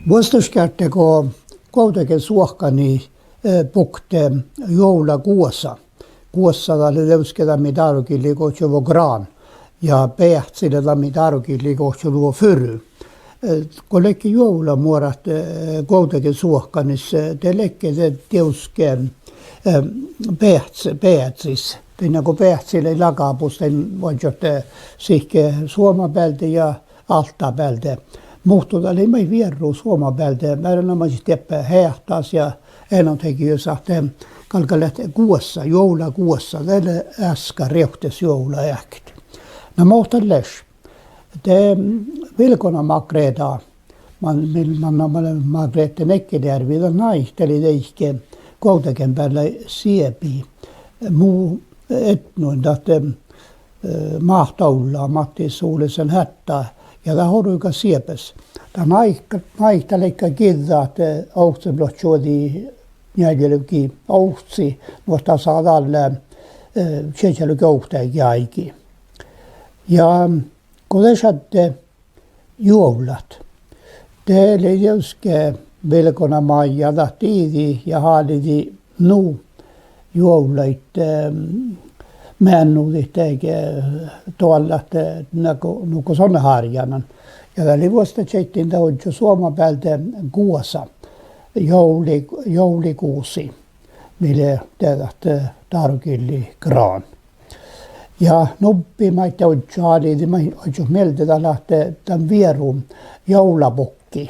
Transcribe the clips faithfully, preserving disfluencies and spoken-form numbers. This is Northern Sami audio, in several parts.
Vuosttaš geardde go Guovdageainnu suohkanis, eh, bukte juovlaguosa. Guossa dat lea dieđusge dat mii dárogillii gohčoduvvo gran. Ja beahci lea dat mii dárogillii gohčoduvvo furu. Eh, go ledje juovlamuorat, eh, Guovdageainnu suohkanis, eh, de ledje de dieđusge, eh, beahc-, beahcis. Dainna go beahci lei lagabus dain oažžut, eh, sihke Suoma bealde ja Álttá bealde. Muhto dat lei maid vierru Suoma bealde, mearrinuppelot dieppe heahtas ja eanu dego jus ahte galgá leat guossa, juovlaguossa, dat lea easka rievttes juovlaeahket. Na muhto leš, de Vilgona Margreta, man-, mii-, manná mii-, Margrete Mekkeljärvi, dat naihtalii deike Guovdageainnu beallái siebi. Mu etnon dat, eh, máhta olla Mattis Olesen Hætta, ja dat orui gal siebes. Dat naih-, naihtalii giđđat, eh, ovccinuppelotčuođi njealljelogi ovcci, muhto dat lea dalle, eh, čiežalogi ovcci áigi. Ja go de šadde juovllat, de lei dieđusge Vilgona Máija dat diđii ja háliidii nu juovllaid, eh, meannudit dego doallat, eh, nugo, nugo son lea hárjánan. Ja dat lei vuosttažaddin dat ožžo Suoma bealde guosa, juovli-, juovlaguosa, mii lea de dat, eh, dárogillii gran. Ja nubbi maid ožžo háliidii maid ožžo mielde dat lea ahte dan vieru juovlabukki,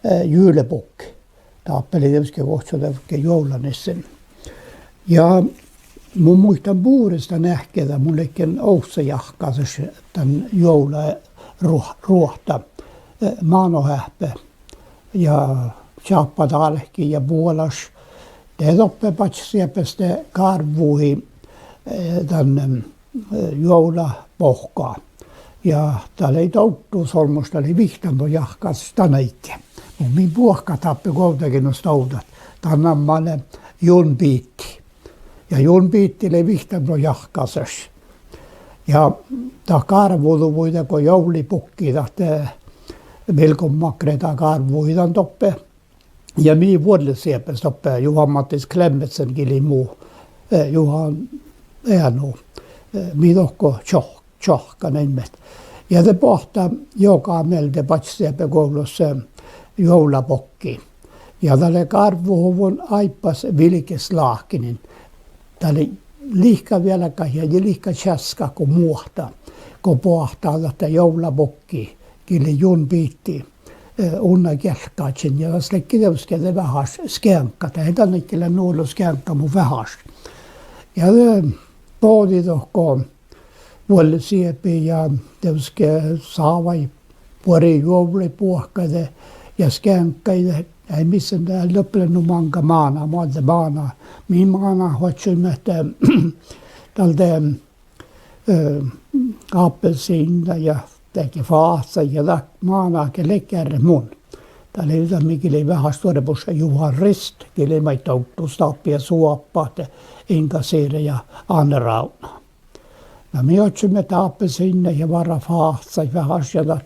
eh, julebukk. Dáppe lei dieđusge gohčoduvvo juovlanissenin. Ja mun muittán bures dan eahkeda, mun ledjen ovccajahkásaš dan juovlaruo-, ruohta, eh, mánoheahpes ja čáppadálki ja buolaš. De doppe badjasieppes de gárvvuhii, eh, dan, eh, juovlabohká. Ja dat lei dovddus olmmoš, dat lei vihttanuppelot jahkásaš dan áigge. Mun mii buohkat dáppe Guovdageainnus dovdat. Dan namma lea Junbiiti. Ja Junbiiti lei vihttanuppelot jahkásaš. Ja dat gárvvuhuvvui dego juovlabukki dat, eh, Vilgona Margreta gárvvuhii dan doppe. Ja mii vuollesieppes doppe Johan Mattis Klemetsen gii lei mu, eh, Johan eanu, eh, mii dohko čoh-, čohkkanaimet. Ja de boahtá joga mielde badjasiepe guovllus, eh, juovlabukki. Ja dat lea gárvvuhuvvon áibbas vilges láhkinin. Dat lei liikká vielgat ja, ja liikká čeaskat go muohta, go boahtá dat juovlabukki, gii lei Junbiiti, eh, unna gealggážin. Ja das ledje dieđusge de veaháš skeaŋkkat, dat ii dan gal lean nu ollu skeaŋkka, muhto veaháš. Ja de bođii dohko vuollesiepi ja dieđusge sávai buori juovllaid buohkaide ja skeaŋkkaide, eai mis lea doppe nu máŋga máná, moadde máná, mii mánáhit oaččuimet, eh, dal de, eh, áppelsiinna ja dego fáhcaid ja dat mánáge ledje mun. Dat lei dat mii gii lei veaháš stuorabuš Johan Rist, gii lei maid dovddus dáppe ja Suoppa ahte Inga Sire ja Anne Rauna. Na mii oaččuimet áppelsiinnaid ja várra fáhcaid veaháš ja dat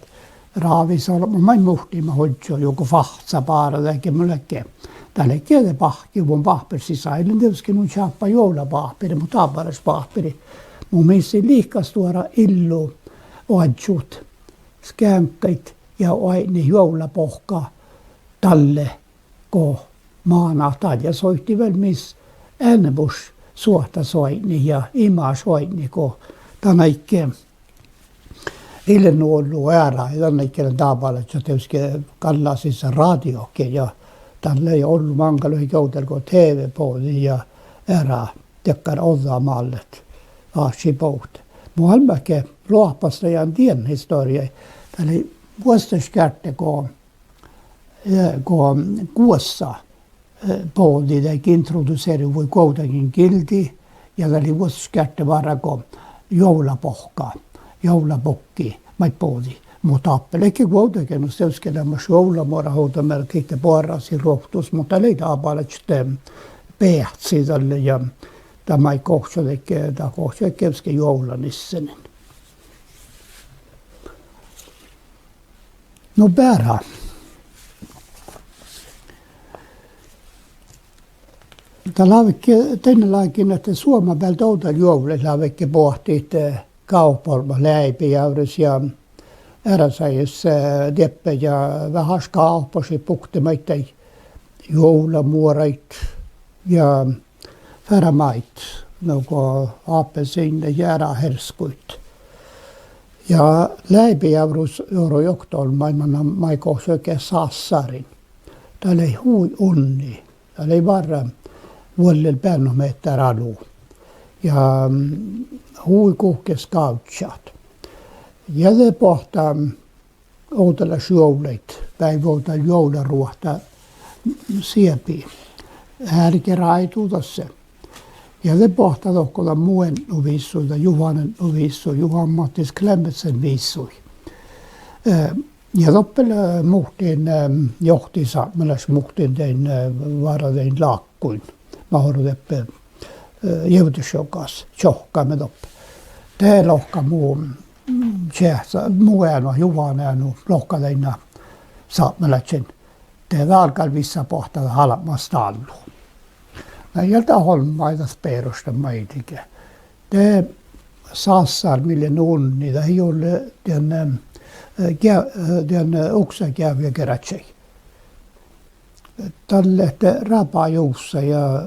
rávisolbma maid muhtimat ožžo juo go fáhca bára dego mun ledjen. Dat ledje de báhkki mun báhpára sisa, ii lean dieđusge nu čáppa juovlabáhpiri, muhto dábálaš báhpiri. Mun mis lei liikká stuorra illu oažžut skeaŋkkaid ja oaidnit juovlabohká dalle go mánát dal. Ja soittii vel mis eanemuš suohtas oaidnit ja imaš oaidnit go dan áigge ii lean nu ollu eará, ja dan áigge lean dábálaččat dieđusge gallá sisa rádiogii ja dan lei ollu máŋgalogi ovdal go TV bođii ja eará dakkár ođđa mállet ášši bohte. Mu albmát ge loahpas dan dien historjjái, dat lei vuosttaš geardde go eh, go guossa, eh, bođii dego introduseruvvui Guovdageainnagildi, ja dat lei vuosttaš geardde várra go juovlabohká, juovlabukki maid bođii. Muhto dáppe ledje Guovdageainnus dieđusge leamaš juovlamuorat ovdamearkka, gitta boarrásiid ruovttus, muhto dat lei dábálaččat beahci dalle ja dat maid gohčodedje, dat gohčodedje dieđusge juovlanissenin. Nu beare. Dat lávejit dainna lágiin ahte Suoma bealde ovdal juovllaid lávejit boahtit, eh, gávpeolbmot Leaibejavrris ja Earásajiis, eh, dieppe ja veháš gávppašit bukte maiddái juovlamuoraid ja feara maid, nugo appelsiinnaid ja earáherskuid. Ja Leaibejavrus orui okta olmmái mannan maid gohčodit sássariin. Dat lei hui unni. Dat lei várra vuollel beannot mehtera alu. Ja, mm, hui guhkes gávžžat. Ja de boahtá ovdalaš juovllaid, beaivvi ovdal juovlaruohta Siebi. Earret ráidu dasse. Ja de boahtá dohko dan mu eadnu vissui, dan Juhán eadnu vissui, Juhán Mattis Klemmensen vissui. Eh, ja doppe lea muhtin, eh, johtisápmelaš muhtin dain, eh, várra dain lákkuin. Mat orui dieppe, eh, Jevdešjogas čohkkáme doppe. De lohká mu, mm, čeahca, mu eanu, Juhán eanu, lohká dainna sápmelaččain. De dál gal vissa boahtá dat albma stállu. Na ja dat olmmái das beroštan maidege. De sássár mii lea unni, dat ii ole dien, eh, ge-, eh, dien, eh, uksa geavjageražžai. Dalle lea rábajuvssa ja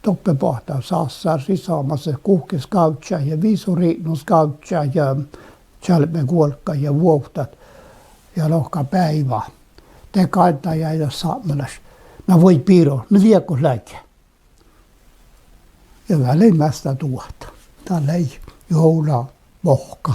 doppe boahtá sássár sisa mas lea guhkes gávžžat ja visoriidnosgávžžat ja čalbmeguolggat ja vuovttat. Ja lohká beaivvi. De gádná ja dat sápmelaš: Na vuoi biro, na dieđusge leage? Ja dat lei measta duohta. Dat lei juovlabohkka.